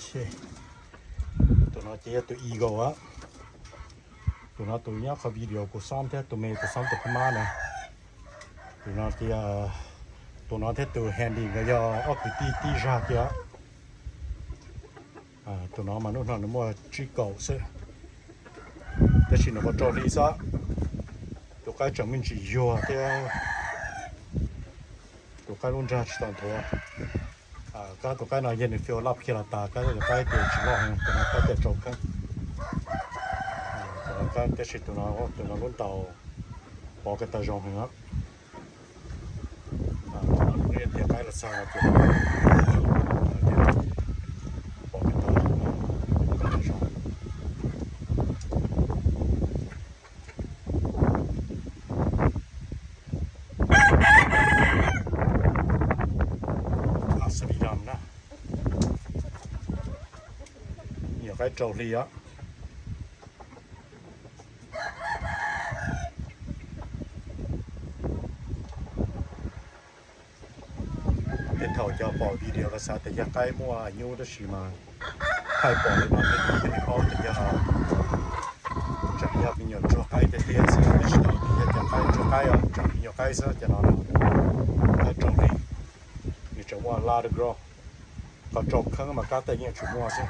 ໂອເຄ ໂຕນັ້ນເຈົ້າ ໂຕ Eagle ອະ ໂຕນັ້ນ ໂຕຍາວເຂົ້າວິດີໂອ ກູຊ້ອມແທ້ ໂຕແມ່ ໂຕຊ້ອມ ໂຕພະມ້ານະ ໂຕນັ້ນເຈົ້າ ໂຕນັ້ນແທ້ ໂຕ Handy ກະຢາ ອອກ ຕີ ຕີ ຢາກ ອາ ໂຕນັ້ນ ມະນຸດ ເຮົາ ນະມົວ ຈີ່ເກົາ ເຊີ ແຕ່ຊິ ນະ ບໍ່ເຈົ້າລີ້ຊະ ໂຕໄກ ຈະມີຈີ່ຍົວ ແຕ່ ໂຕໄກ ລຸນຈາ ຊິຕອນໂທ ອາ ກະໂຕໄກ ນະ ເຢັນ ຟີລ ລັບ ເຄລາຕາ ກະໂຕໄກ ເຕ ຊິລອກ ໂຕໄກ ເຕ ໂຈກ ອາ ໂຕໄກ ເຕ ຊິ ໂຕນະ ໂຕນະ ລຸນເຕົາ ປອກ ກະຕາ ຈອງ ເຫັນ ອາ ໂຕນະ ລຸນ ເຕ ໄກ ລະຊາ ໂຕນະ ປອກ ກະຕາ ໂຕນະ ໂຕນະ ໂຕນະ ໂຕນະ ອາ ສະວີດຳນະ ນີ້ ໄກ ເກົາຫຼີ ອະ. ເປັນເຖົ້າເຈົ້າປອກດີດຽວກະຊາ ແຕ່ຢ່າໃກ້ມົວອາຍຸ ດາຊິມາໃຫ້ປອກເລີຍເນາະ ເປັນດີເປັນພໍ ແຕ່ຢ່າ ຈະຢ່າມີຫຍັງຈົກໃກ້ເຕຍໆ ຊິເປັນເຖົ້າທີ່ເຮັດຫຍັງໃກ້ຈົກໃກ້ອະ ຈະມີຫຍັງໃກ້ຊະ ຈະນອນໃກ້ຈົກນີ້ ມີຈັງຫວະລາດກຣອ ກະຈົກເຄິ່ງມາກະແຕ່ຍັງຈຸມົວຊິ